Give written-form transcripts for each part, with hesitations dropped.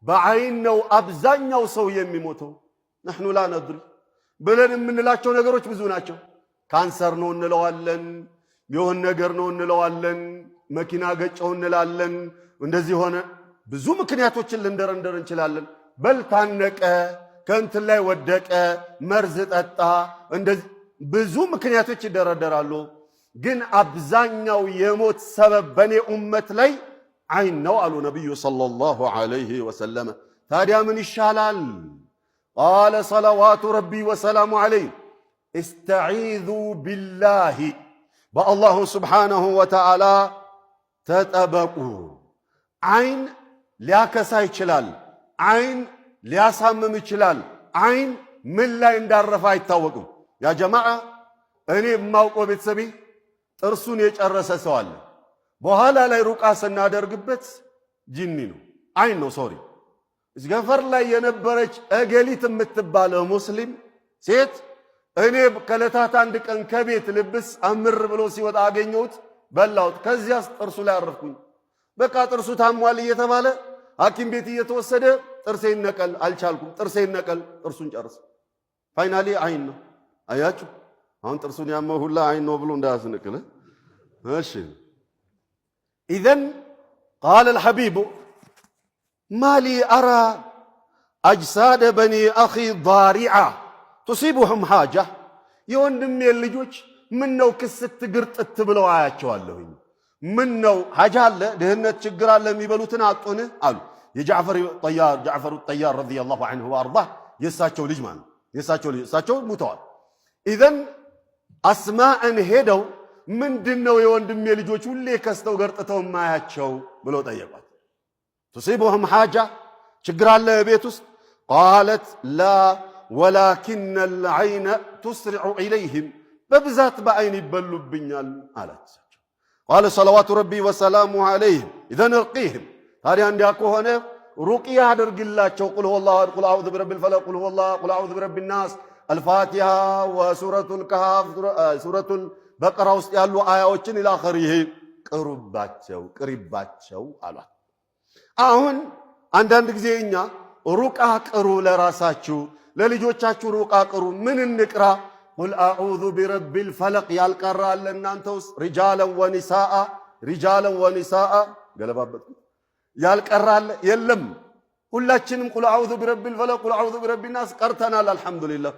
በዐይን ነው አብዛኛው ሰው የሚሞተው። نحن لا ندري ብለን የምንላቸው ነገሮች ብዙ ናቸው። ካንሰር ነው እንለዋለን፣ የሆን ነገር ነው እንለዋለን፣ መኪና ገጨው እንላለን፣ እንደዚህ ሆነ። ብዙ ምክንያቶችን ልንደረንደር እንችላለን። በልታነቀ፣ ከእንትን ላይ ወደቀ፣ መርዝ ጠጣ፣ እንደዚህ ብዙ ምክንያቶች ይደረደራሉ። ግን አብዛኛው የሞት ሰበብ በኔ ኡመት ላይ አይን ነው አሉ ነቢዩ صلى الله عليه وسلم። ታዲያ ምን ይሻላል? قال صلوات ربي وسلامه عليه استعيذوا بالله በአላሁ سبحانه وتعالى ተጠበቁ። አይን ሊያከሳ ይችላል። አይን ሊያሳምም ይችላል። አይን ምን ላይ እንዳረፈ አይታወቅም። يا جماعة እኔ የማውቀው ቤተሰቤ ጥርሱን የጨረሰ ሰው አለ። በኋላ ላይ ሩቃ ስናደርግበት ጂኒ ነው፣ አይን ነው፣ sorry፣ ገፈር ላይ የነበረች እገሊት የምትባለው ሙስሊም ሴት እኔ ከዕለታት አንድ ቀን ከቤት ልብስ አምር ብሎ ሲወጣ አገኘሁት፣ በላሁት። ከዚያስ ጥርሱ ላይ አረፍኩኝ። በቃ ጥርሱ ታሟል እየተባለ ሐኪም ቤት እየተወሰደ ጥርሴ ይነቀል አልቻልኩም፣ ጥርሴ ይነቀል፣ ጥርሱን ጨርስ። Finally አይን ነው። አያችሁ፣ አሁን ጥርሱን ያመው ሁላ አይን ነው ብሎ እንዳያስንቅል። እሺ፣ إذن قال الحبيب ما لي أرى أجساد بني أخي ضارعة تصيبهم حاجة፣ የወንድሜ ልጆች ምን ነው ክስት ግርጥት ብለው አያቸዋለሁኝ። ምን ነው ሐጃ አለ፣ ድህነት ችግር አለ፣ የሚበሉትን አጡን አሉ። የጃዕፈር ጠያር፣ ጃዕፈሩ ጠያር رضي الله عنه وأرضاه፣ የእሳቸው ልጅ ማለት የእሳቸው ልጅ፣ እሳቸው ሙተዋል። إذن አስማዕን ሄደው ምንድን ነው የወንድሜ ልጆች ሁሌ ከስተው ገርጥተው ማያቸው ብለው ጠየቋት። تصيبهم حاجة፣ ችግር አለ ቤት ውስጥ? قالت لا ولكن العين تسرع إليهم፣ በብዛት በአይን ይበሉብኛል አላት። قال صلوات ربي وسلامه عليه إذن ارقيهم፣ ታዲያ እንዲያ ከሆነ ሩቅያ አድርግላቸው። قل هو الله أحد፣ قل أعوذ برب الفلق፣ قل هو الله፣ قل أعوذ برب الناس፣ አልፋቲሃ ወሱረቱል ከሃፍ፣ ሱረቱል በቀራ ውስጥ ያሉ አያዎችን إلى آخره ቅሩባቸው፣ ቅሪባቸው አሏት። አሁን አንዳንድ ጊዜ እኛ ሩቃ ቅሩ፣ ለራሳችሁ ለልጆቻችሁ ሩቃ ቅሩ። ምን እንቅራ? قل أعوذ برب الفلق ያልቀራ አለ እናንተ ውስጥ? رجالا ونساء፣ رجالا ونساء ገለባበጥኩት። ያልቀራ አለ? የለም። ሁላችንም قل أعوذ برب الفلق፣ قل أعوذ برب الناس ቀርተናል። الحمد لله።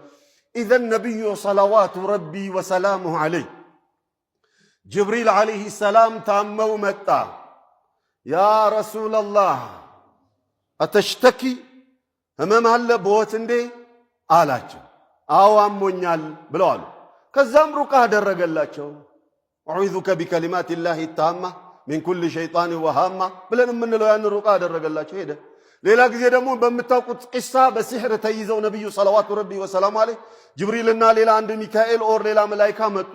إذن ነቢዩ صلوات ربي وسلامه عليه ጅብሪል عليه السلام ታመው መጣ። يا رسول الله أتشتكي፣ ህመም አለ ቦት እንዴ አላቸው። አዎ አሞኛል ብለዋል። ከዛም ሩቃ አደረገላቸው። أعيذك بكلمات الله التامة من كل شيطان وهامة ብለን የምንለው ያን ሩቃ አደረገላቸው። ሄደ። ሌላ ጊዜ ደግሞ በምታውቁት ቂሳ በሲሕር ተይዘው ነቢዩ صلوات ربي وسلامه عليه ጅብሪልና ሌላ አንድ ሚካኤል or ሌላ መላይካ መጡ።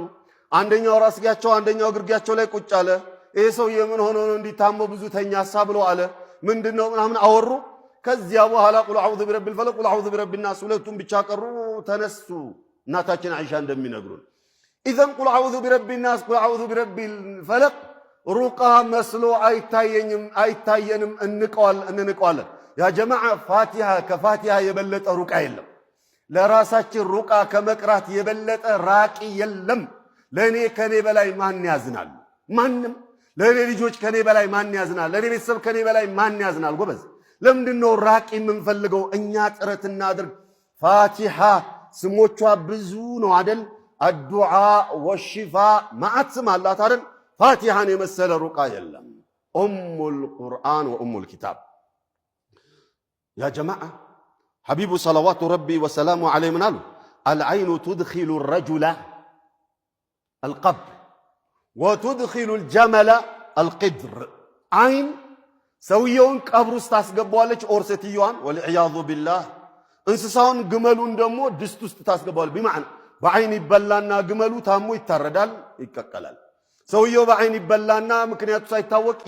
አንደኛው ራስጌያቸው፣ አንደኛው ግርጌያቸው ላይ ቁጭ አለ። ይሄ ሰውዬ ምን ሆኖ ነው እንዲታሞ ብዙ ተኛሳ ብሎ አለ። ምንድን ነው ምናምን አወሩ። ከዚያ በኋላ قل أعوذ برب الفلق፣ قل أعوذ برب الناس ሁለቱም ብቻ ቀሩ፣ ተነሱ። እናታችን አይሻ እንደሚነግሩን إذن قل أعوذ برب الناس፣ قل أعوذ برب الفلق ሩቃ መስሎ አይታየኝም፣ አይታየንም፣ እንንቀዋለን። يا جماعة ፋቲሃ ከፋቲሃ የበለጠ ሩቃ የለም። ለራሳችን ሩቃ ከመቅራት የበለጠ ራቂ የለም። ለእኔ ከኔ በላይ ማን ያዝናል? ማንም። ለእኔ ልጆች ከኔ በላይ ማን ያዝናል? ለእኔ ቤተሰብ ከኔ በላይ ማን ያዝናል? ጎበዝ፣ ለምንድን ነው ራቂ የምንፈልገው? እኛ ጥረት እናድርግ። ፋቲሃ ስሞቿ ብዙ ነው አደል? الدعاء والشفاء ማዓት ስም አላት አደል? ፋቲሃን የመሰለ ሩቃ የለም። أم القرآن وأم الكتاب። يا جماعة حبيب صلوات ربي وسلامه عليه ምን አሉ? العين تدخل الرجل القبر وتدخل الجمل القدر። አይን ሰውየውን ቀብር ውስጥ ታስገባዋለች፣ or ሴትየዋን والعياذ بالله። እንስሳውን ግመሉን ደግሞ ድስት ውስጥ ታስገባዋለች። بمعنى በአይን ይበላና ግመሉ ታሞ ይታረዳል፣ ይቀቀላል። ሰውየው በአይን ይበላና ምክንያቱ ሳይታወቅ